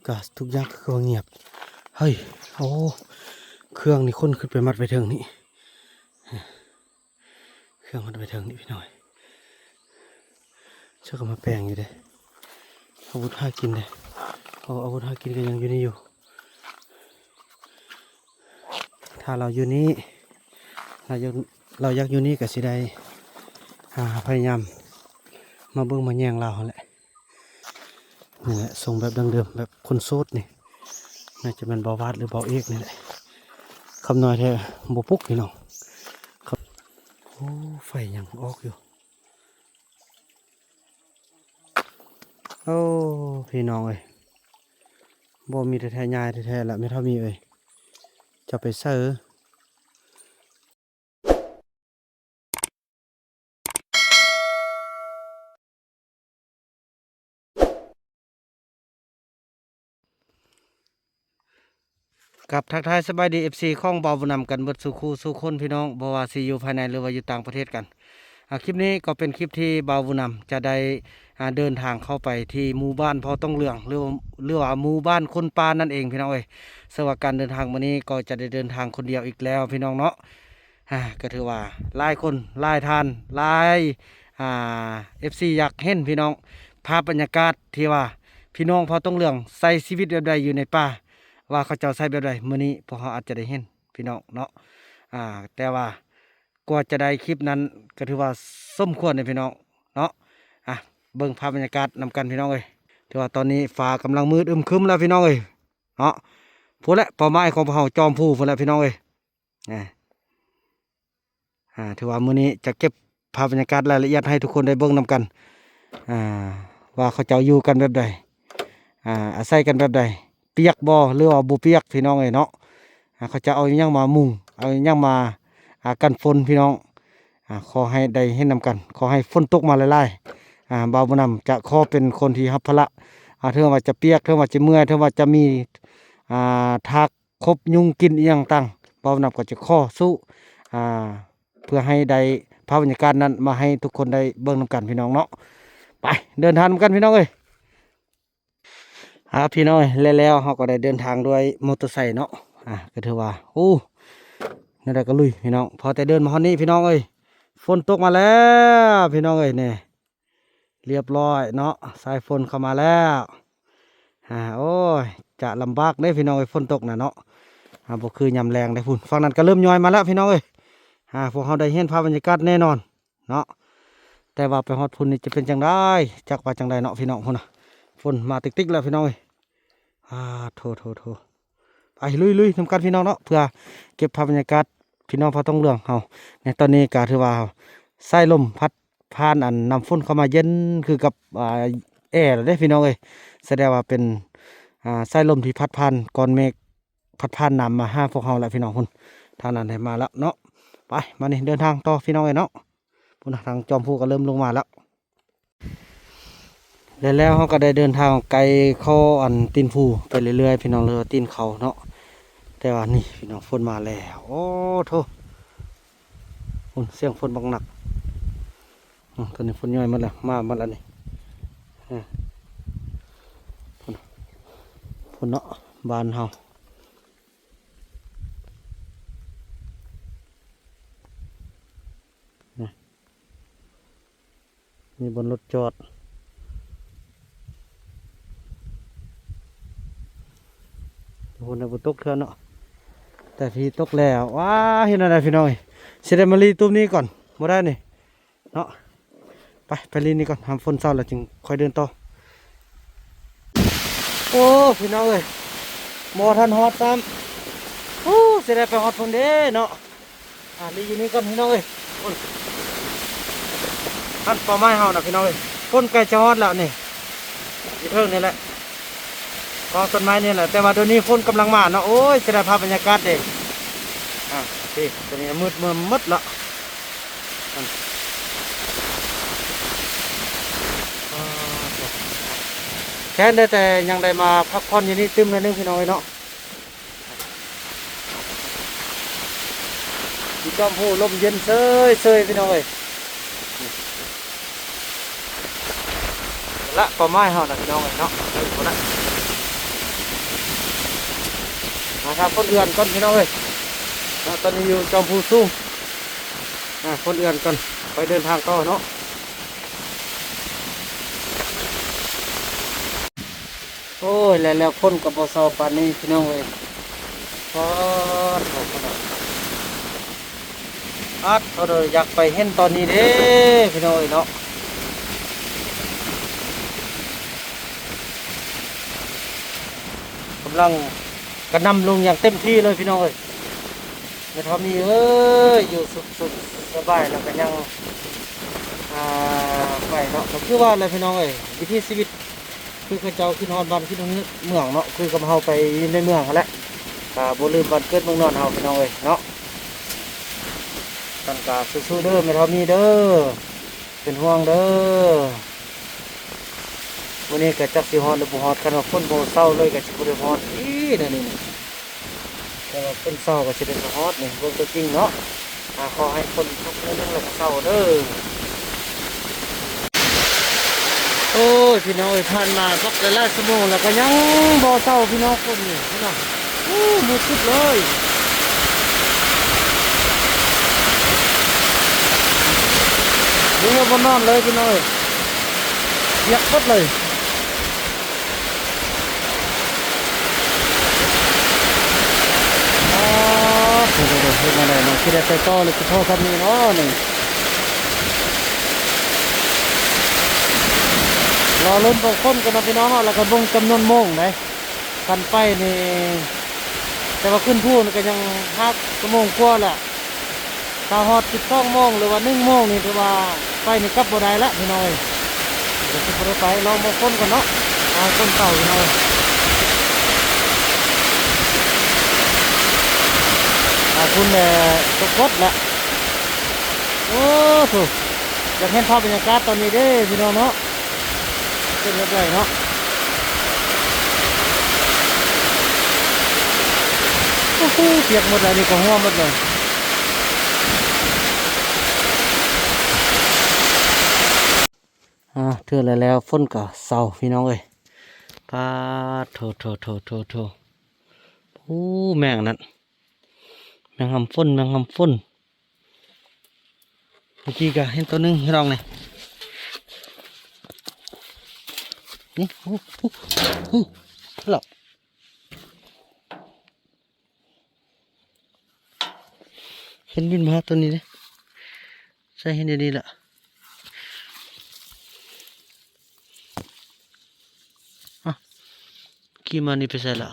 ກະທຸກຢ່າງຄືວ່າງຽບ. ເຮີ້ຍ ໂອ້ ເຄື່ອງນີ້ຂົນຂຶ້ນໄປມັດໄວ້ເທິງນີ້ ເຄື່ອງມັດໄວ້ເທິງນີ້ພີ່ນ້ອງ. ເຂົາກະມາແປງຢູ່ເດ້ ອາວຸດຫາກິນເດ້. ເອົາ ອາວຸດຫາກິນກະຍັງຢູ່ນີ້ຢູ່. ຖ້າລາວຢູ່ນີ້ ລາວຢາກ ລາວຢາກຢູ່ນີ້ກະຊິໄດ້ ອາ ພະຍາຍາມມາເບິ່ງມາແຍງລາວຫັ້ນແຫຼະ. ນີ້ແຫຼະ ຊົງແບບດັ້ງເດີມ ແບບຄົນໂສດນີ້ ໜ້າຈະແມ່ນບ່າວວາດ ຫຼື ບ່າວເອກນີ້ແຫຼະ. ຄຳນ້ອຍແທ້ບໍ່ປຸກພີ່ນ້ອງ. ໂອ້ ໄຟຍັງອອກຢູ່. ໂອ້ ພີ່ນ້ອງເອີຍ ບໍ່ມີແທ້ໆ ຍາຍແທ້ໆ ລະແມ່ເຖົ້າມີເອີຍ ຈະໄປໃສ? ຄັບ ທັກທາຍສະບາຍດີ ເອັຟຊີ ຂອງບ່າວບຸນນຳກັນເບິດສູ່ຄູ່ສູ່ຄົນພີ່ນ້ອງ ບໍ່ວ່າຊິຢູ່ພາຍໃນ ຫຼືວ່າຢູ່ຕ່າງປະເທດກັນ. ອາ ຄລິບນີ້ກໍເປັນຄລິບທີ່ບ່າວບຸນນຳຈະໄດ້ ອາ ເດີນທາງເຂົ້າໄປທີ່ໝູ່ບ້ານພໍ່ຕົງເຫຼືອງ ຫຼືວ່າ ຫຼືວ່າໝູ່ບ້ານຄົນປ່ານັ້ນເອງພີ່ນ້ອງເອີຍ. ເຊິ່ງວ່າການເດີນທາງມື້ນີ້ກໍຈະໄດ້ເດີນທາງຄົນດຽວອີກແລ້ວພີ່ນ້ອງເນາະ. ອາ ກໍຖືວ່າຫຼາຍຄົນຫຼາຍທ່ານຫຼາຍ ອາ ເອັຟຊີ ຢາກເຫັນພີ່ນ້ອງ ພາບບັນຍາກາດທີ່ວ່າພີ່ນ້ອງພໍ່ຕົງເຫຼືອງໃຊ້ຊີວິດແບບໃດຢູ່ໃນປ່າ ວ່າເຂົາເຈົ້າໃຊ້ແບບໃດ ມື້ນີ້ພວກເຮົາອາດຈະໄດ້ເຫັນພີ່ນ້ອງເນາະ. ອາ ແຕ່ວ່າກວ່າຈະໄດ້ຄລິບນັ້ນກໍຖືວ່າສົມຄວນເດ້ພີ່ນ້ອງເນາະ. ອາ ເບິ່ງພາບບັນຍາກາດນຳກັນພີ່ນ້ອງເອີຍ. ຖືວ່າຕອນນີ້ຟ້າກຳລັງມືດອຶມຄຶມແລ້ວພີ່ນ້ອງເອີຍເນາະ. ພຸ້ນແຫຼະ ເປົ້າໝາຍຂອງພວກເຮົາ ຈອມພູພຸ້ນແຫຼະພີ່ນ້ອງເອີຍ. ອາ ອາ ຖືວ່າມື້ນີ້ຈະເກັບພາບບັນຍາກາດລາຍລະອຽດໃຫ້ທຸກຄົນໄດ້ເບິ່ງນຳກັນ ອາ ວ່າເຂົາເຈົ້າຢູ່ກັນແບບໃດ ອາ ອາໄສກັນແບບໃດ ປຽກບໍ່ ຫຼືວ່າບໍ່ປຽກພີ່ນ້ອງເອີຍເນາະ. ອາ ເຂົາເຈົ້າເອົາຫຍັງມາມຸງ ເອົາຫຍັງມາ ອາ ກັນຝົນພີ່ນ້ອງ. ອາ ຂໍໃຫ້ໄດ້ເຫັນນຳກັນ ຂໍໃຫ້ຝົນຕົກມາຫຼາຍໆ. ອາ ບ່າວບຸນນຳຈະຂໍເປັນຄົນທີ່ຮັບພາລະ ອາ ເຖິງວ່າຈະປຽກ ເຖິງວ່າຈະເມື່ອຍ ເຖິງວ່າຈະມີ ອາ ທາກ ຄົບຍຸງກິນອີ່ຫຍັງຕ່າງ ບ່າວບຸນນຳກໍຈະຂໍສູ້ ອາ ເພື່ອໃຫ້ໄດ້ພາບບັນຍາກາດນັ້ນມາໃຫ້ທຸກຄົນໄດ້ເບິ່ງນຳກັນພີ່ນ້ອງເນາະ. ໄປ ເດີນທາງນຳກັນພີ່ນ້ອງເອີຍ. ອາ ພີ່ນ້ອງເອີຍ ແລ້ວເຮົາກໍໄດ້ເດີນທາງດ້ວຍມໍເຕີໄຊເນາະ. ອາ ກໍຖືວ່າ ໂອ້ ແນວໃດກໍລຸຍພີ່ນ້ອງ. ພໍແຕ່ເດີນມາຮອດນີ້ພີ່ນ້ອງເອີຍ ຝົນຕົກມາແລ້ວພີ່ນ້ອງເອີຍ ນີ້ ລຽບຮ້ອຍເນາະ ສາຍຝົນເຂົ້າມາແລ້ວ. ອາ ໂອ້ຍ ຈະລຳບາກເດ້ພີ່ນ້ອງເອີຍ ຝົນຕົກນະເນາະ. ອາ ບໍ່ຄືຍາມແລງເດ້ພຸ້ນ ຝັ່ງນັ້ນກໍເລີ່ມຍ້ອຍມາແລ້ວພີ່ນ້ອງເອີຍ. ອາ ພວກເຮົາໄດ້ເຫັນພາບບັນຍາກາດແນ່ນອນເນາະ ແຕ່ວ່າໄປຮອດພຸ້ນນີ້ຈະເປັນຈັ່ງໃດ ຈັກວ່າຈັ່ງໃດເນາະພີ່ນ້ອງ. ພຸ້ນນະ ຝົນມາຕິກໆແລ້ວພີ່ນ້ອງເອີຍ. ອາ ໂຖໆໆ ໄປລຸຍໆນຳກັນພີ່ນ້ອງເນາະ ເພື່ອເກັບພາບບັນຍາກາດພີ່ນ້ອງເຜົ່າຕົງເຫຼືອງເຮົາ. ໃນຕອນນີ້ກໍຖືວ່າສາຍລົມພັດຜ່ານ ອັນ ນ້ຳຝົນເຂົ້າມາເຢັນຄືກັບ ອາ ແອແລ້ວເດ້ພີ່ນ້ອງເອີຍ. ສະແດງວ່າເປັນ ອາ ສາຍລົມທີ່ພັດຜ່ານກ້ອນເມກ ພັດຜ່ານນ້ຳມາຫາພວກເຮົາແລ້ວພີ່ນ້ອງ. ພຸ້ນ ທາງນັ້ນໄດ້ມາແລ້ວເນາະ. ໄປ ມານີ້ເດີນທາງຕໍ່ພີ່ນ້ອງເອີຍເນາະ. ພຸ້ນນະ ທາງຈອມພູກໍເລີ່ມລົງມາແລ້ວ. ແລະແລ້ວເຮົາກໍໄດ້ເດີນທາງໄກເຂົ້າອັນຕີນພູໄປເລື້ອຍໆ ພີ່ນ້ອງ ຫຼືວ່າຕີນເຂົາເນາະ. ແຕ່ວ່ານີ້ພີ່ນ້ອງ ຝົນມາແລ້ວ ໂອ້ໂທ້ ພຸ້ນ ສຽງຝົນບັກໜັກ. ອື ຕອນນີ້ຝົນຍ້ອຍໝົດແລ້ວ ມາໝົດແລ້ວນີ້. ອື ພຸ້ນ ພຸ້ນເນາະ ບ້ານເຮົາ. ນີ້ ມີບ່ອນລົດຈອດ ພຸ້ນນະ ບໍ່ຕົກເທື່ອເນາະ ແຕ່ພີ້ຕົກແລ້ວ. ວ້າ ເຮັດແນວໃດພີ່ນ້ອງເອີຍ ຊິໄດ້ມາລີ້ຕຸ້ມນີ້ກ່ອນ ບໍ່ໄດ້ນີ້ເນາະ. ໄປ ໄປລີ້ນີ້ກ່ອນ ຫ້າມຝົນເຊົາແລ້ວຈຶ່ງຄ່ອຍເດີນຕໍ່. ໂອ້ ພີ່ນ້ອງເອີຍ ບໍ່ທັນຮອດຊ້ຳ. ໂອ້ ຊິໄດ້ໄປຮອດພຸ້ນເດ້ເນາະ. ອ່າ ລີ້ຢູ່ນີ້ກ່ອນພີ່ນ້ອງເອີຍ. ພຸ້ນ ຫັ້ນເປົ້າໝາຍເຮົານະພີ່ນ້ອງເອີຍ ຝົນໃກ້ຈະຮອດແລ້ວນີ້ ຢູ່ເທິງນີ້ແຫຼະ ກອງຕົ້ນໄມ້ນີ້ແຫຼະ. ແຕ່ວ່າດຽວນີ້ຝົນກຳລັງມາເນາະ. ໂອ້ຍ ເສຍດາຍພາບບັນຍາກາດເດ້. ອ່າ ນີ້ ຕົວນີ້ມືດເມີ່ມໝົດລະ. ແຄ່ໄດ້ແຕ່ຍັງໄດ້ມາພັກຜ່ອນຢູ່ນີ້ຕື່ມໜ້ອຍໜຶ່ງພີ່ນ້ອງເອີຍເນາະ. ຢູ່ຈອມພູ ລົມເຢັນເຊີຍໆ ພີ່ນ້ອງເອີຍ. ລະ ເປົ້າໝາຍເຮົານະ ພີ່ນ້ອງເອີຍເນາະ ພຸ້ນນະ. ຖ້າຄົນເຮືອນກ່ອນພີ່ນ້ອງເອີຍ ເນາະ ຕອນນີ້ຢູ່ຈອມພູສູງ ອ່າ ຄົນເຮືອນກ່ອນ ໄປເດີນທາງຕໍ່ເນາະ. ໂອ້ຍ ແລ້ວ ແລ້ວຝົນກໍບໍ່ເຊົາປານນີ້ພີ່ນ້ອງເອີຍ ປາດໂທ້ ປາດໂທ້ ຢາກໄປເຫັນຕອນນີ້ເດ້ພີ່ນ້ອງເອີຍເນາະ ກຳລັງກະໜ່ຳລົງຢ່າງເຕັມທີ່ເລີຍພີ່ນ້ອງເອີຍ. ແມ່ທອມມີເອີຍ ຢູ່ສຸກສະບາຍແລ້ວກໍຍັງ ອ່າ ໄປເນາະ ກໍຄືວ່າແຫຼະພີ່ນ້ອງເອີຍ ວິຖີຊີວິດ ຄືເຂົາເຈົ້າຄິດຮອດບ້ານຄິດຮອດເມືອງເນາະ ຄືກັບເຮົາໄປຢູ່ໃນເມືອງຫັ້ນແຫຼະ ກໍບໍ່ລືມບ້ານເກີດເມືອງນອນເຮົາພີ່ນ້ອງເອີຍເນາະ. ທ່ານກໍສູ້ໆເດີ ແມ່ທອມມີເດີ ເປັນຫ່ວງເດີ. ມື້ນີ້ກໍຈັກຊິຮອດຫຼືບໍ່ຮອດ ຄັນວ່າຝົນບໍ່ເຊົາເລີຍກໍຊິບໍ່ໄດ້ຮອດອີກແນວນີ້. ແຕ່ວ່າເພິ່ນເຊົາກໍຊິໄດ້ມາຮອດນີ້ ເບິ່ງຕົວຈິງເນາະ. ອ່າ ຂໍໃຫ້ຝົນຕົກໜ້ອຍໜຶ່ງແລ້ວກໍເຊົາເດີ. ໂອ້ຍ ພີ່ນ້ອງເອີຍ ຜ່ານມາບັກຫຼາຍໆຊົ່ວໂມງແລ້ວກໍຍັງບໍ່ເຊົາພີ່ນ້ອງ ຝົນນີ້ພຸ້ນນະ. ໂອ້ ມືດຕຶບເລີຍ ເຫຼືອບໍ່ນອນເລີຍພີ່ນ້ອງເອີຍ ປຽກໝົດເລີຍ. ອໍ ໂອ້ໂຫ ເຮັດແນວໃດເນາະ ຊິໄດ້ໄປຕໍ່ຫຼືຊິພໍສ່ຳນີ້ເນາະນີ້. ລໍລຸ້ນເບິ່ງຝົນກ່ອນເນາະພີ່ນ້ອງເນາະ ແລ້ວກໍເບິ່ງຈຳນວນໂມງໃດ ຄັນໄປນີ້ ແຕ່ວ່າຂຶ້ນພູນີ້ກໍຍັງຫ້າຊົ່ວໂມງກວ່າແຫຼະ. ຖ້າຮອດສິບສອງໂມງ ຫຼືວ່າໜຶ່ງໂມງນີ້ ຖືວ່າໄປນີ້ກັບບໍ່ໄດ້ລະພີ່ນ້ອງເອີຍ. ດຽວຊິບໍ່ໄດ້ໄປ ລອງເບິ່ງຝົນກ່ອນເນາະ ຖ້າຝົນເຊົາພີ່ນ້ອງເອີຍ. ຖ້າຝົນແລ້ວຕົກໝົດລະ. ໂອ້ໂຫ ຢາກເຫັນພາບບັນຍາກາດຕອນນີ້ເດ້ພີ່ນ້ອງເນາະ. ເປັນແບບໃດເນາະ. ໂອ້ໂຫ ປຽກໝົດແລ້ວ ນີ້ກໍຮົ່ວໝົດເລີຍ. ອ່າ ເທື່ອແລ້ວ ແລ້ວຝົນກໍເຊົາພີ່ນ້ອງເອີຍ. ປາດໂທ້ ໂທ້ ໂທ້ ໂທ້ ໂທ້ ໂອ້ ແມງນັ້ນ ແມງຫຳຝົນ ແມງຫຳຝົນ. ເມື່ອກີ້ກະເຫັນໂຕໜຶ່ງພີ່ນ້ອງນີ້ ນີ້ ໂອ້ ໂອ້ ໂອ້ ລະ ເຫັນບິນມາໂຕນີ້ເດ້ ໃສ່ເຫັນດີໆລະ ອະ ຂີ່ມານີ້ໄປໃສລະ?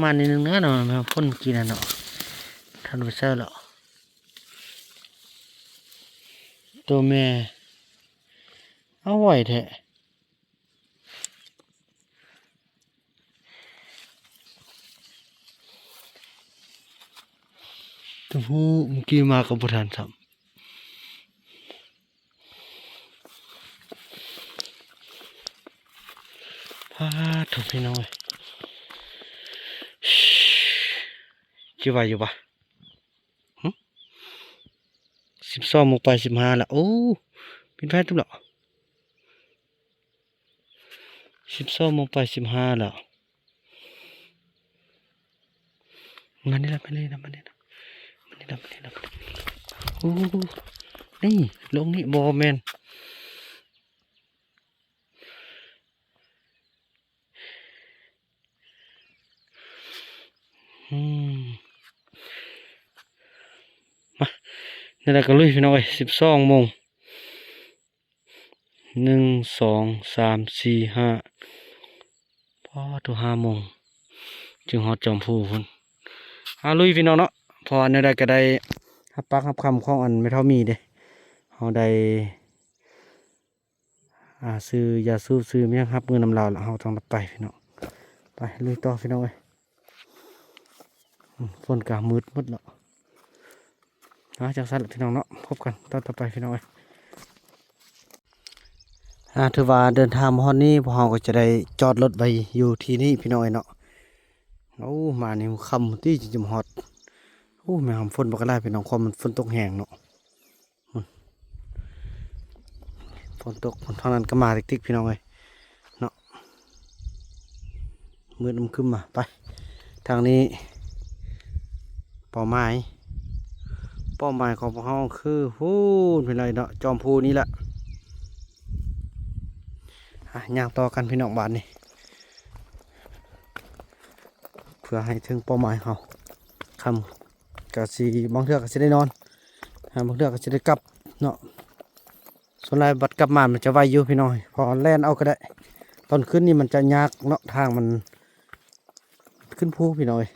ມານິດໜຶ່ງເນາະ ແມ່ນຝົນກີ້ນັ້ນເນາະ ທັນໄປໃສແລ້ວ ໂຕແມ່ ເອົາໄວແທ້ ໂອ້ໂຫ ມື້ກີ້ມາກໍບໍ່ທັນຊ້ຳ. ປາດໂທ້ ພີ່ນ້ອງເອີຍ ຊິໄຫວຢູ່ບໍ່? ຫຶ? ສິບສອງໂມງປາຍ ສິບຫ້າລະ ໂອ້ ປິດໄຟຕື່ມລະ ສິບສອງໂມງປາຍ ສິບຫ້າລະ. ມານີ້ລະ ມານີ້ລະ ມານີ້ລະ ມານີ້ລະ ມານີ້ລະ ໂອ້ ນີ້ ລົງນີ້ ບໍ່ແມ່ນ ອືມ ມາ ນີ້ລະກໍລຸຍ ພີ່ນ້ອງເອີຍ ສິບສອງໂມງ ໜຶ່ງ ສອງ ສາມ ສີ່ ຫ້າ ພໍໂຕ ຫ້າໂມງຈຶ່ງຮອດຈອມພູພຸ້ນ. ອາ ລຸຍພີ່ນ້ອງເນາະ ເພາະວ່າແນວໃດກໍໄດ້ຮັບປາກຮັບຄຳຂອງອັນແມ່ເຖົ້າມີເດ້ ເຮົາໄດ້ ອາ ຊື້ຢາສູບ ຊື້ຫຍັງ ຮັບເງິນນຳລາວລະ ເຮົາຕ້ອງໄດ້ໄປພີ່ນ້ອງ. ໄປລຸຍຕໍ່ພີ່ນ້ອງເອີຍ. ອືມ ຝົນກະມືດໝົດແລ້ວ. ອາ ຈັ່ງຊັ້ນລະພີ່ນ້ອງເນາະ ພົບກັນຕອນຕໍ່ໄປພີ່ນ້ອງເອີຍ. ອາ ຖືວ່າເດີນທາງມາຮອດນີ້ ພວກເຮົາກໍຈະໄດ້ຈອດລົດໄວ້ຢູ່ທີ່ນີ້ພີ່ນ້ອງເອີຍເນາະ. ໂອ້ ມານີ້ຄ່ຳຕິ ຈຶ່ງຈະມາຮອດ. ໂອ້ ແມ່ນຫຳຝົນບັກຫຼາຍພີ່ນ້ອງ ຄວາມມັນຝົນຕົກແຮງເນາະ. ຝົນຕົກ ທາງນັ້ນກໍມາຕິກໆ ພີ່ນ້ອງເອີຍ. ມືດອຳຄຶມມາ ໄປ ທາງນີ້ ເປົ້າໝາຍ ເປົ້າໝາຍຂອງພວກເຮົາຄື ພຸ້ນ ພີ່ນ້ອງເນາະ ຈອມພູນີ້ແຫຼະ. ອ່ະ ຍ່າງຕໍ່ກັນ ພີ່ນ້ອງ ບາດນີ້ ເພື່ອໃຫ້ເຖິງເປົ້າໝາຍເຮົາ. ຄ່ຳກະຊິ ບາງເທື່ອກະຊິໄດ້ນອນ ບາງເທື່ອກະຊິໄດ້ກັບເນາະ. ສ່ວນຫຼາຍບັດກັບມາມັນຈະໄວຢູ່ພີ່ນ້ອງ ເພາະແລ່ນເອົາກໍໄດ້. ຕອນຄືນນີ້ມັນຈະຍາກເນາະ ທາງມັນຂຶ້ນພູພີ່ນ້ອງເອີຍ.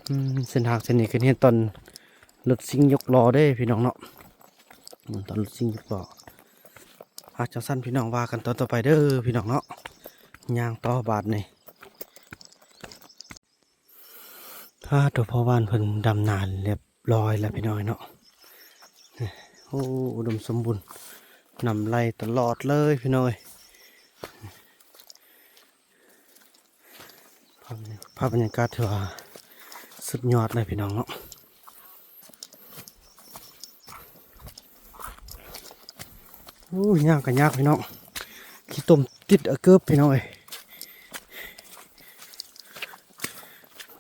ອືມ ເສັ້ນທາງເສັ້ນນີ້ຄືເຫັນຕອນລົດຊິງຍົກລໍ້ເດ້ພີ່ນ້ອງເນາະ ອືມ ຕອນລົດຊິງຍົກລໍ້. ອ່ະ ຈັ່ງຊັ້ນພີ່ນ້ອງ ວ່າກັນຕອນຕໍ່ໄປເດີພີ່ນ້ອງເນາະ. ຍ່າງຕໍ່ບາດນີ້. ອ່າ ໂຕພໍ່ຫວ່ານເພິ່ນດຳນາລຽບຮ້ອຍແລ້ວພີ່ນ້ອງເນາະ. ໂອ້ ອຸດົມສົມບູນ ນ້ຳໄຫຼຕະຫຼອດເລີຍພີ່ນ້ອງເອີຍ. ພາບ ພາບບັນຍາກາດຖືວ່າສຸດຍອດເລີຍພີ່ນ້ອງເນາະ. ໂອ້ຍ ຍ່າງກໍຍາກພີ່ນ້ອງ ຂີ້ຕົມຕິດອາເກີບພີ່ນ້ອງເອີຍ.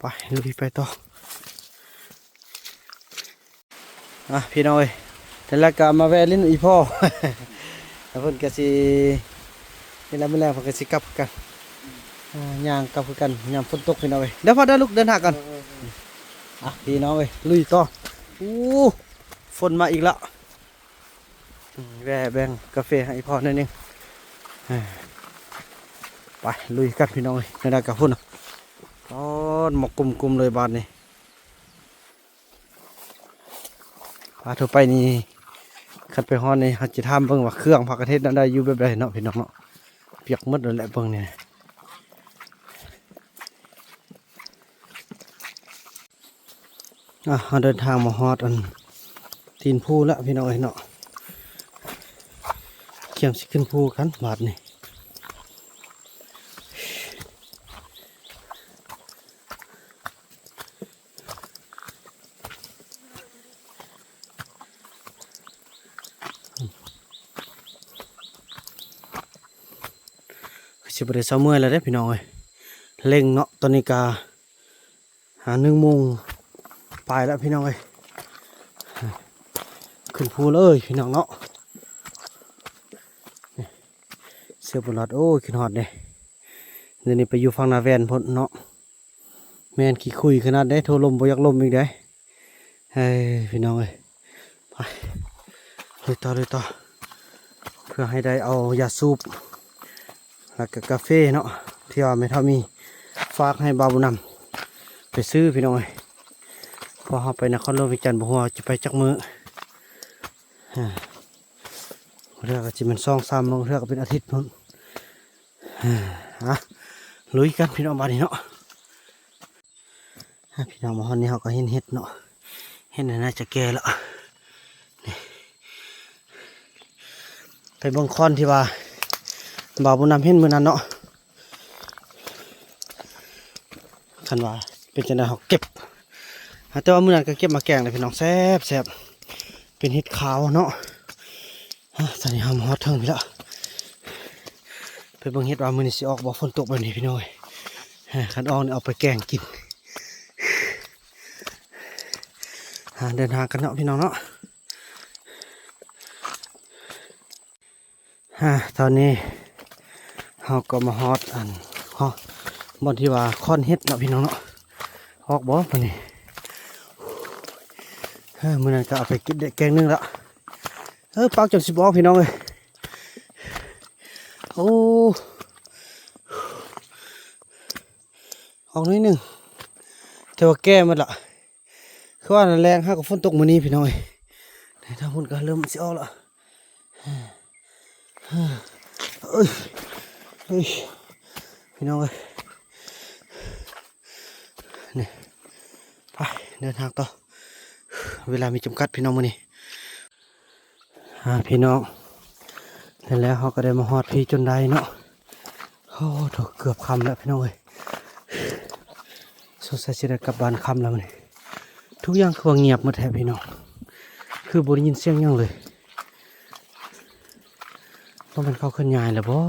ໄປ ລຸຍໄປຕໍ່. ອ່ະ ພີ່ນ້ອງເອີຍ ແລ້ວກໍມາແວ່ຫຼິ້ນອີ່ພໍ່ ແລ້ວເພິ່ນກໍຊິ ນີ້ແຫຼະ ມື້ແລງເພິ່ນກໍຊິກັບຄືກັນ ອ່າ ຍ່າງກັບຄືກັນຍາມຝົນຕົກພີ່ນ້ອງເອີຍ. ເດີພໍ່ເດີລູກ ເດີນທາງກ່ອນ. ອ່ະ ພີ່ນ້ອງເອີຍ ລຸຍຕໍ່. ໂອ້ ຝົນມາອີກແລ້ວ. ອືມ ແວ່ແບ່ງກາເຟໃຫ້ອີ່ພໍ່ໜ້ອຍໜຶ່ງ. ເອີ ໄປລຸຍກັນພີ່ນ້ອງເອີຍ. ແນວໃດກໍພຸ້ນນະ ຕອນໝອກກຸ່ມໆເລີຍບາດນີ້. ພາທົ່ວໄປນີ້ ຄັນໄປຮອດນີ້ ເຮົາຈະຖາມເບິ່ງວ່າເຄື່ອງພາກັນເຮັດແນວໃດ ຢູ່ແບບໃດເນາະ ພີ່ນ້ອງເນາະ. ປຽກໝົດແລ້ວແຫຼະເບິ່ງນີ້. ອ່ະ ເຮົາເດີນທາງມາຮອດອັນຕີນພູແລ້ວພີ່ນ້ອງເອີຍເນາະ. ກຽມຊິຂຶ້ນພູກັນບາດນີ້. ຄືຊິບໍ່ໄດ້ເຊົາເມື່ອຍແລ້ວເດ້ພີ່ນ້ອງເອີຍ ເລັ່ງເນາະ. ຕອນນີ້ກະ ຫາ ໜຶ່ງໂມງປາຍແລ້ວພີ່ນ້ອງເອີຍ. ຂຶ້ນພູເລີຍພີ່ນ້ອງເນາະ. ເສືອບໍ່ລອດ ໂອ້ຍ ຄິດຮອດເດ້. ດຽວນີ້ໄປຢູ່ຝັ່ງນາແວ່ນພຸ້ນເນາະ. ແມ່ນຂີ້ຂຸຍຂະໜາດເດ້ ໂທລົມບໍ່ຢາກລົມອີກເດ້. ເອີ ພີ່ນ້ອງເອີຍ ໄປ ລຸຍຕໍ່ ລຸຍຕໍ່ ເພື່ອໃຫ້ໄດ້ເອົາຢາສູບ ແລ້ວກະກາເຟເນາະ ທີ່ວ່າແມ່ເຖົ້າມີຝາກໃຫ້ບ່າວບຸນນຳໄປຊື້ພີ່ນ້ອງເອີຍ. ເພາະເຮົາໄປນະຄອນຫຼວງວຽງຈັນ ບໍ່ຮູ້ວ່າຈະໄປຈັກມື້ ເທື່ອກໍຊິແມ່ນສອງສາມມື້ ເທື່ອກໍເປັນອາທິດພຸ້ນ. ອ່ະ ລຸຍກັນພີ່ນ້ອງບາດນີ້ເນາະ. ອ່ະ ພີ່ນ້ອງ ມາຮອດນີ້ເຮົາກໍເຫັນເຫັດເນາະ ເຫັດໜ້າຈະແກ່ແລ້ວ. ນີ້ ໄປເບິ່ງຄອນທີ່ວ່າບ່າວບຸນນຳເຫັນມື້ນັ້ນເນາະ ຄັນວ່າເປັນຈັ່ງໃດເຮົາເກັບ. ແຕ່ວ່າມື້ນັ້ນກໍເກັບມາແກງແລ້ວພີ່ນ້ອງ ແຊບໆ ເປັນເຫັດຂາວເນາະ. ອ່າ ຕອນນີ້ເຮົາມາຮອດເທິງພີ້ແລ້ວ ໄປເບິ່ງເຫັດວ່າມື້ນີ້ຊິອອກບໍ່ ຝົນຕົກແບບນີ້ພີ່ນ້ອງເອີຍ. ຄັນອອກນີ້ເອົາໄປແກງກິນ. ອ່າ ເດີນທາງກັນເນາະພີ່ນ້ອງເນາະ. ອ່າ ຕອນນີ້ເຮົາກໍມາຮອດອັນ ເຮົາ ບ່ອນທີ່ວ່າຄອນເຫັດເນາະພີ່ນ້ອງເນາະ. ອອກບໍ່ບາດນີ້? ເອີ ມື້ນັ້ນກໍເອົາໄປກິນໄດ້ແກງໜຶ່ງລະ. ເອີ ປາກຈົນຊິບໍ່ອອກພີ່ນ້ອງເອີຍ. ໂອ້ ອອກໜ້ອຍໜຶ່ງ ແຕ່ວ່າແກ່ໝົດລະ. ຄືວ່ານັ້ນແຫຼະ ຫາກໍຝົນຕົກມື້ນີ້ພີ່ນ້ອງເອີຍ. ທາງພຸ້ນກໍເລີ່ມຊິອອກລະ. ເອີຍ ເອີຍ ພີ່ນ້ອງເອີຍ ນີ້ ໄປ ເດີນທາງຕໍ່. ເວລາມີຈຳກັດພີ່ນ້ອງມື້ນີ້. ອ່າ ພີ່ນ້ອງ ແລ້ວເຮົາກໍໄດ້ມາຮອດພີ້ຈົນໄດ້ເນາະ. ໂອ້ໂຖ ເກືອບຄ່ຳແລ້ວພີ່ນ້ອງເອີຍ. ສົງໄສຊິໄດ້ກັບບ້ານຄ່ຳແລ້ວມື້ນີ້. ທຸກຢ່າງຄືວ່າງຽບໝົດແທ້ພີ່ນ້ອງ ຄືບໍ່ໄດ້ຍິນສຽງຫຍັງເລີຍ. ຕ້ອງເປັນເຂົາເຄື່ອນຍ້າຍແລ້ວບໍ?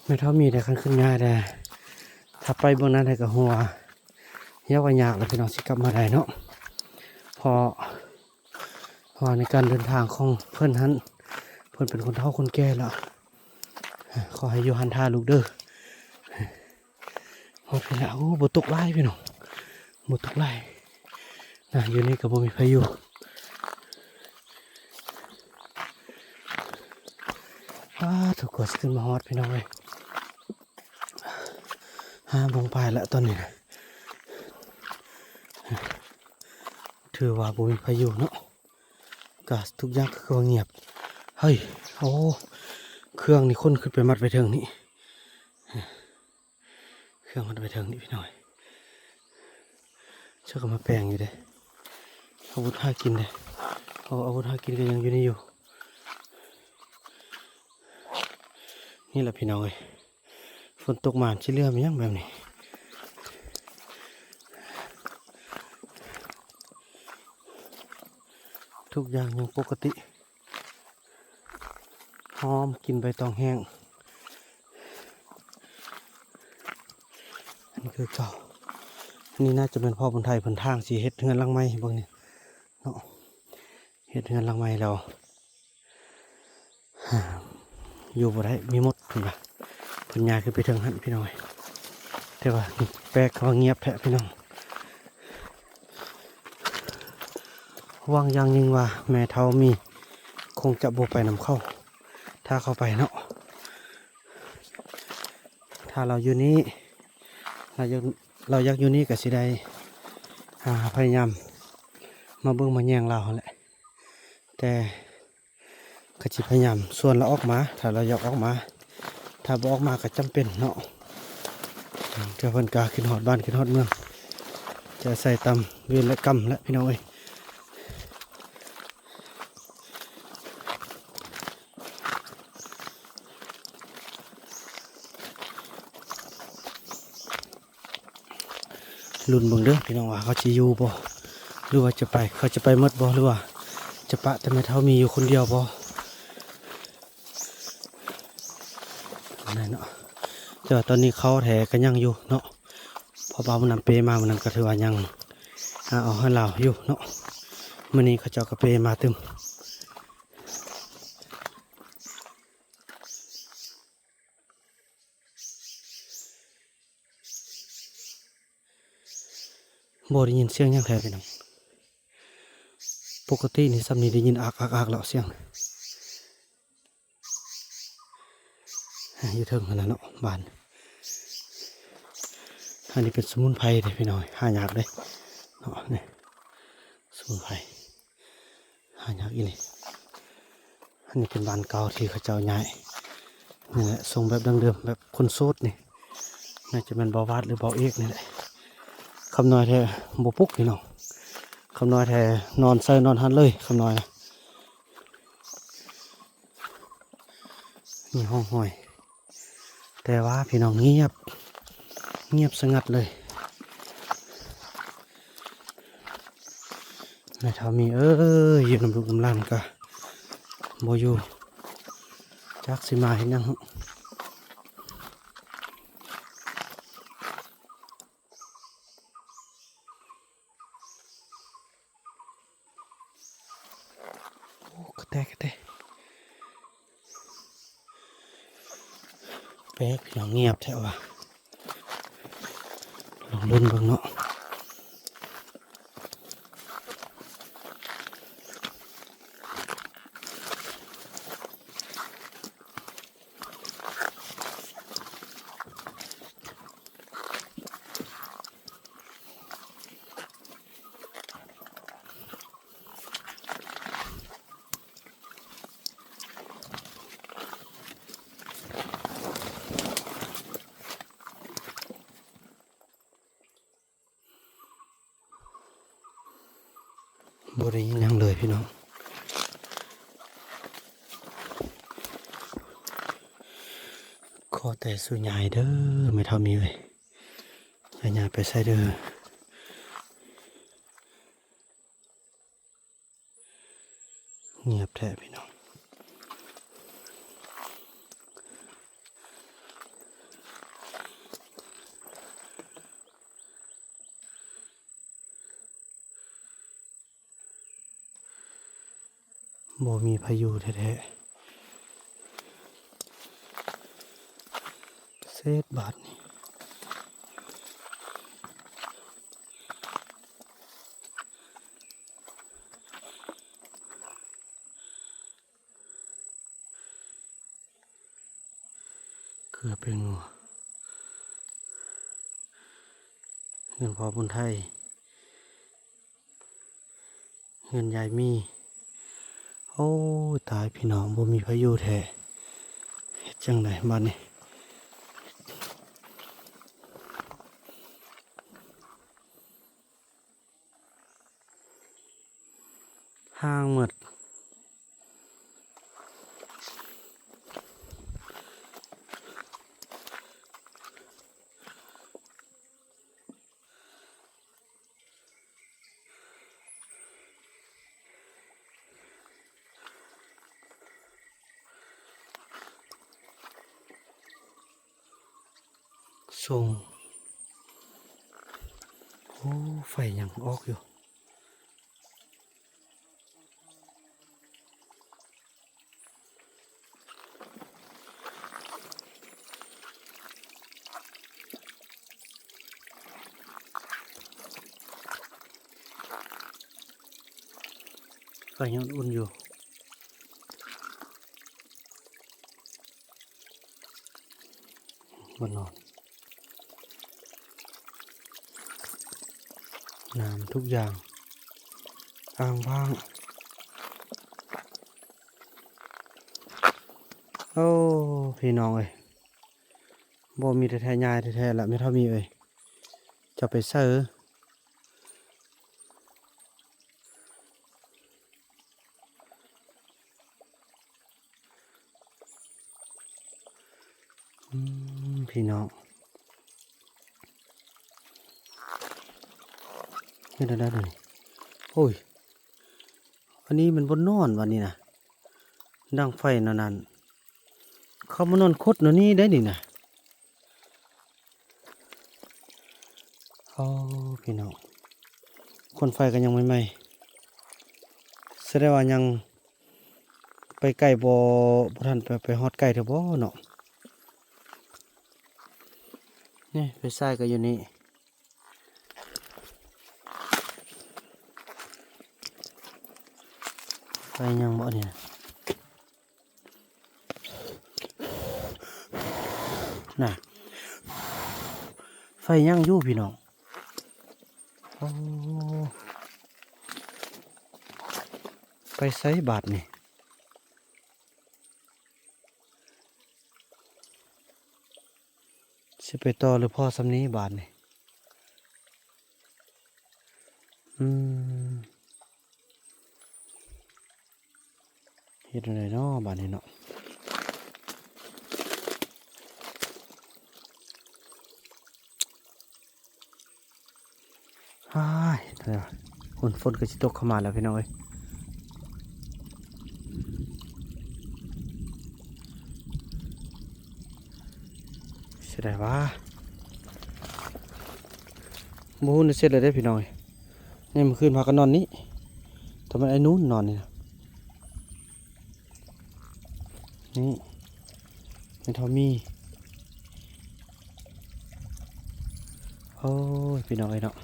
ແມ່ເຖົ້າມີໄດ້ ຄັນຂຶ້ນຍາກໄດ້ ຖ້າໄປເບື້ອງນັ້ນໄດ້ກໍຫົວ ຢາກວ່າຍາກແລ້ວພີ່ນ້ອງ ຊິກັບມາໄດ້ເນາະ ເພາະ ເພາະວ່າໃນການເດີນທາງຂອງເພິ່ນຫັ້ນ ເພິ່ນເປັນຄົນເຖົ້າຄົນແກ່ແລ້ວ ຂໍໃຫ້ຢູ່ຫັ້ນຖ້າລູກເດີ. ຮອດພີ້ແລ້ວ ໂອ້ ບໍ່ຕົກຫຼາຍພີ່ນ້ອງ ບໍ່ຕົກຫຼາຍນະ ຢູ່ນີ້ກໍບໍ່ມີໃຜຢູ່. ອ້າ ທຸກຄົນ ຂຶ້ນມາຮອດພີ່ນ້ອງເອີຍ ຫ້າໂມງປາຍແລ້ວຕອນນີ້ນະ ຖືວ່າບໍ່ມີໃຜຢູ່ເນາະ ກໍທຸກຢ່າງກໍຄືວ່າງຽບ. ເຮີ້ຍ ໂອ້ ເຄື່ອງນີ້ຂົນຂຶ້ນໄປມັດໄວ້ເທິງນີ້ ເຄື່ອງມັດໄວ້ເທິງນີ້ພີ່ນ້ອງ ເຂົາກໍມາແປງຢູ່ເດ້ ອາວຸດຫາກິນເດ້ ເອົາອາວຸດຫາກິນກໍຍັງຢູ່ນີ້ຢູ່. ນີ້ແຫຼະພີ່ນ້ອງເອີຍ ຝົນຕົກມາຊິເຫຼືອມີຫຍັງແບບນີ້ ທຸກຢ່າງຍັງປົກກະຕິ ຫອມກິ່ນໃບຕອງແຫ້ງ ອັນນີ້ຄືເກົ່າ ອັນນີ້ໜ້າຈະແມ່ນພໍ່ບຸນໄທເພິ່ນທາງຊິເຮັດເຮືອນຫຼັງໃໝ່ເບິ່ງນີ້ເນາະ ເຮັດເຮືອນຫຼັງໃໝ່ແລ້ວ ຢູ່ບໍ່ໄດ້ ມີມົດເພິ່ນວ່າ ເພິ່ນຍ້າຍຂຶ້ນໄປເທິງຫັ້ນພີ່ນ້ອງເອີຍ ແຕ່ວ່າແປກວ່າງຽບແທ້ພີ່ນ້ອງ. ຫວັງຢ່າງຍິ່ງວ່າແມ່ເຖົ້າມີຄົງຈະບໍ່ໄປນຳເຂົາ ຖ້າເຂົາໄປເນາະ ຖ້າລາວຢູ່ນີ້ ລາວຢາກ ລາວຢາກຢູ່ນີ້ກໍຊິໄດ້ ອ່າ ພະຍາຍາມມາເບິ່ງມາແຍງລາວຫັ້ນແຫຼະ ແຕ່ ກໍຊິພະຍາຍາມຊວນລາວອອກມາ ຖ້າລາວຢາກອອກມາ ຖ້າບໍ່ອອກມາກໍຈຳເປັນເນາະ ເທື່ອເພິ່ນກໍຄິດຮອດບ້ານຄິດຮອດເມືອງ ຈະອາໄສຕາມເວນແລະກຳແຫຼະພີ່ນ້ອງເອີຍ. ລຸ້ນເບິ່ງເດີພີ່ນ້ອງວ່າເຂົາຊິຢູ່ບໍ່ ຫຼືວ່າຈະໄປ ເຂົາຈະໄປໝົດບໍ່ ຫຼືວ່າຈະປະແຕ່ແມ່ເຖົ້າມີຢູ່ຄົນດຽວບໍ່ ນັ້ນເນາະ. ແຕ່ວ່າຕອນນີ້ເຂົາແທ້ກໍຍັງຢູ່ເນາະ ເພາະວ່າມື້ນັ້ນເປມາ ມື້ນັ້ນກໍຖືວ່າຍັງ ອ່າ ເອົາໃຫ້ລາວຢູ່ເນາະ ມື້ນີ້ເຂົາເຈົ້າກໍເປມາຕື່ມ. ບໍ່ໄດ້ຍິນສຽງຫຍັງແທ້ພີ່ນ້ອງ ປົກກະຕິນີ້ຊ່ຳນີ້ໄດ້ຍິນອາກໆໆແລ້ວສຽງ ຢູ່ເທິງຫັ້ນນະເນາະບ້ານ. ອັນນີ້ເປັນສະໝຸນໄພເດ້ພີ່ນ້ອງ ຫາຍາກເດ້ເນາະ ນີ້ສະໝຸນໄພ. ຫາຍາກອີ່ຫຼີ. ອັນນີ້ເປັນບ້ານເກົ່າທີ່ເຂົາເຈົ້າຍ້າຍນີ້ແຫຼະ ຊົງແບບດັ້ງເດີມ ແບບຄົນໂສດນີ້ ໜ້າຈະແມ່ນບ່າວວາດ ຫຼື ບ່າວເອກນີ້ແຫຼະ. ຄຳນ້ອຍແທ້ບໍ່ປຸກພີ່ນ້ອງ ຄຳນ້ອຍແທ້ນອນໃສ່ນອນຫັ້ນເລີຍ ຄຳນ້ອຍນະ. ມີຮ່ອງຮອຍ ແຕ່ວ່າພີ່ນ້ອງງຽບ ງຽບສະຫງັດເລີຍ. ແມ່ເຖົ້າມີເອີຍ ຢູ່ນຳລູກນຳຫຼານກະບໍ່ຢູ່ ຈັກຊິມາເຮັດຫຍັງ. ໂອ້ ກະແຕ ກະແຕ ແປກພີ່ນ້ອງ ງຽບແທ້ວ່າ ລອງລຸ້ນເບິ່ງເນາະ. ບໍ່ໄດ້ຍິນຫຍັງເລີຍພີ່ນ້ອງ ຂໍແຕ່ສູ່ຍາຍເດີ ແມ່ເຖົ້າມີເອີຍ ຢ່າຍາຍໄປໃສເດີ. ງຽບແທ້ພີ່ນ້ອງ. ບໍ່ມີໃຜຢູ່ແທ້ໆ. ເສັດບາດນີ້. ເກືອແປ້ງນົວ ເຮືອນພໍ່ບຸນໄທ ເຮືອນຍາຍມີ. ໂອ້ຍ ຕາຍພີ່ນ້ອງ ບໍ່ມີໃຜຢູ່ແທ້. ເຮັດຈັ່ງໃດບາດນີ້? ຮ້າງໝົດ. ສົ່ງ ໂອ້ ໄຟຍັງອອກຢູ່. ໄຟຍັງອຸ່ນຢູ່. ບ່ອນນອນ ນ້ຳທຸກຢ່າງ ອ່າງບ້າງ. ໂອ້ ພີ່ນ້ອງເອີຍ ບໍ່ມີແທ້ໆ ຍາຍແທ້ໆລະ ແມ່ເຖົ້າມີເອີຍ ເຈົ້າໄປໃສ? ອືມ ພີ່ນ້ອງ ເຮັດແນວໃດດຽວນີ້? ໂອ້ຍ ອັນນີ້ມັນບໍ່ນອນວະນີ້ນະ ດັງໄຟແນວນັ້ນ ເຂົາມານອນຄົດແນວນີ້ໄດ໋ນີ້ນະ. ໂອ້ ພີ່ນ້ອງ ຄວັນໄຟກໍຍັງໃໝ່ໆ ສະແດງວ່າຍັງໄປໄກບໍ່ ບໍ່ທັນໄປ ໄປຮອດໄກເທື່ອບໍ່ເນາະ. ນີ້ໄຟສາຍກໍຢູ່ນີ້ ໄຟຍັງບໍ່ນີ້ນະ? ນະ ໄຟຍັງຢູ່ພີ່ນ້ອງ. ໂອ້ ໄປໃສບາດນີ້? ຊິໄປຕໍ່ຫຼືພໍສ່ຳນີ້ບາດນີ້? ອືມ ເຮັດແນວໃດເນາະບາດນີ້ເນາະ? ອ້າຍ ພຸ້ນ ຝົນກໍຊິຕົກເຂົ້າມາແລ້ວພີ່ນ້ອງເອີຍ. ເສຍດາຍວ່າ ບໍ່ຮູ້ນະ ເສັດແລ້ວເດ້ພີ່ນ້ອງເອີຍ. ນີ້ ມື້ຄືນພາກັນນອນນີ້ ແຕ່ມັນໄອ້ນູນນອນນີ້ນະ. ນີ້ ແມ່ນເທົ່າມີ. ໂອ້ຍ ພີ່ນ້ອງເອີຍເນາະ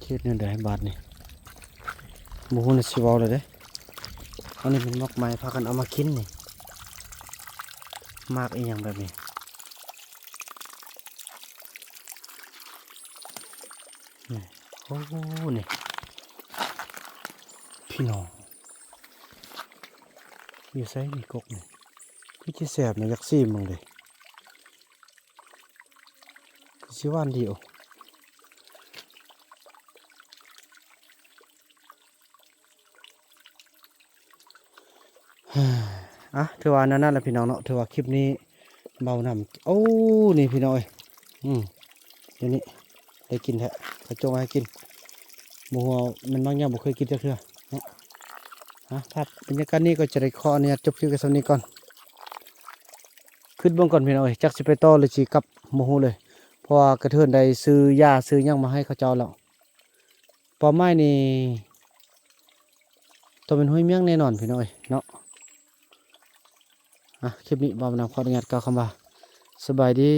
ເຮັດແນວໃດບາດນີ້? ບໍ່ຮູ້ນະ ຊິເວົ້າແລ້ວເດ້. ອັນນີ້ແມ່ນໝາກໄມ້ ພາກັນເອົາມາກິນນີ້ ໝາກອີ່ຫຍັງແບບນີ້. ນີ້ ໂອ້ ນີ້ ພີ່ນ້ອງ ຢູ່ໃສນີ້ກົກນີ້? ຄືຊິແຊບນະ ຢາກຊີມເບິ່ງເດ້. ຄືຊິຫວານດີໂອ. ອ່າ ຖືວ່າແນວນັ້ນລະພີ່ນ້ອງເນາະ. ຖືວ່າຄລິບນີ້ເບົານຳ. ໂອ້ ນີ້ພີ່ນ້ອງເອີຍ ອືມ ດຽວນີ້ໄດ້ກິນແທ້ ເຂົາຈົ່ງໃຫ້ກິນ. ບໍ່ຮູ້ວ່າແມ່ນໝາກຫຍັງ ບໍ່ເຄີຍກິນຈັກເທື່ອເນາະ. ອ່າ ພາບບັນຍາກາດນີ້ກໍຈະໄດ້ຂໍອະນຸຍາດຈົບຄລິບໄວ້ສ່ຳນີ້ກ່ອນ. ຄິດເບິ່ງກ່ອນພີ່ນ້ອງເອີຍ ຈັກຊິໄປຕໍ່ຫຼືຊິກັບ ບໍ່ຮູ້ເລີຍ ເພາະວ່າກະເທີນໄດ້ຊື້ຢາຊື້ຫຍັງມາໃຫ້ເຂົາເຈົ້າແລ້ວ. ປ້ອມໝາຍນີ້ຕ້ອງເປັນຫ້ວຍມຽງແນ່ນອນພີ່ນ້ອງເອີຍເນາະ. ອ່ະ ຄລິບນີ້ບ່າວບຸນນຳຂໍອະນຸຍາດກ່າວຄຳວ່າ ສະບາຍດີ.